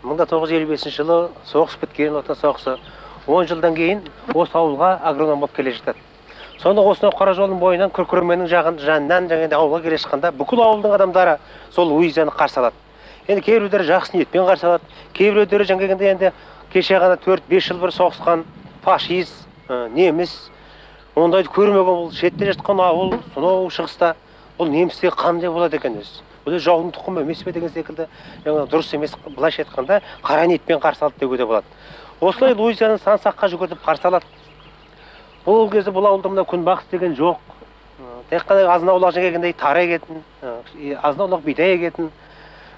1955 жылы соғыс біткен, Отан соғысы. 10 жылдан кейін осы ауылға агроном болып келе жатады. Сонда осынау қара жолдың бойынан Күркіременің жанынан жаңағыдай ауылға келе жатқанда бүкіл ауылдың адамдары сол Луизаны қарсы алады. Енді кейбіреулері жақсы ниетпен қарсы алады, кейбіреулері жаңағындай енді кеше ғана 4-5 жыл бұрын соғысқан фашист, неміс, ондайды көрмеген бұл шетте жатқан ауыл, сонау шығыста бұл немісте қандай болады екен өзі? Бұл жаудың тұқымы емес пе деген секілді, жаңа дұрыс емес, былайша айтқанда қара ниетпен қарсы алды деуге де болады. Осылай Луизаны сан саққа жүгіртіп қарсы алады. Бұл кезде бұл ауылда мына күнбағыс деген жоқ. Тек қана азын аулақ жегендей тары егетін, азын аулақ бидай егетін,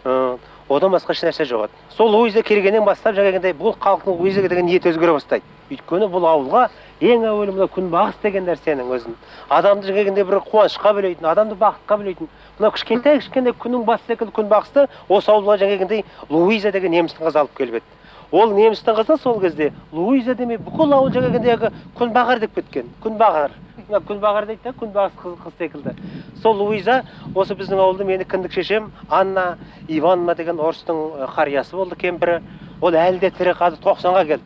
одан басқа ешнәрсе жоқ еді. Сол Луиза келгеннен бастап жаңағындай бұл халықтың Луизаға деген ниеті өзгере бастайды. Өйткені бұл ауылға ең әуелі мына күнбағыс деген нәрсенің өзін адамды жаңағындай бір қуанышқа бөлейтін, адамды бақытқа бөлейтін мына кішкентай кішкентай күннің басы секілді күнбағысты осы ауылға жаңағындай Луиза деген немістің қызы алып келіп еді. Ол немістің қызы сол кезде Луиза демей бүкіл ауыл жаңағындай күнбағар деп кеткен. Күнбағар. Мына күнбағар дейді да, күнбағыс қыз секілді. Сол Луиза осы біздің ауылда мені кіндік шешем Анна Ивановна деген орыстың қариясы болды, кемпірі. Ол әлі де тірі, қазір 90-ға келді.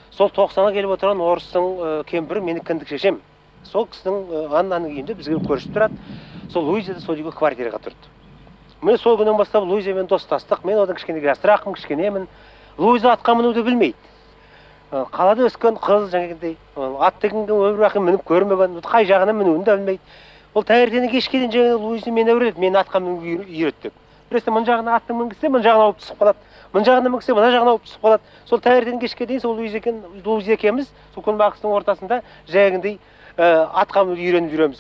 Сол 90-ға келіп отырған орыстың кемпірі мені кіндік шешем. Сол кісінің Аннаның үйінде бізге көрісіп тұрады. Сол Луиза да сол үйге квартираға тұрды. Міне сол күннен бастап Луизамен достастық. Мен одан кішкене жасырақпын, кішкенемін. Луиза атқа мінуді білмейді. Қалада өскен қыз жаңағындай ат дегенге өмір бақи мініп көрмеген, қай жағына мінуін де білмейді. Ол таңертеңнен кешке дейін жаңағы Луиза мені үйретеді, мені атқа мінуге үйретті деп. Біресе мына жағына аттың мінгізсе, мына жағына ауып түсіп қалады. Мына жағына мінгізсе, мына жағына ауып түсіп қалады. Сол таңертеңнен кешке дейін сол Луиза екеуміз сол күнбағыстың ортасында жаңағындай атқа мінуді үйреніп жүреміз.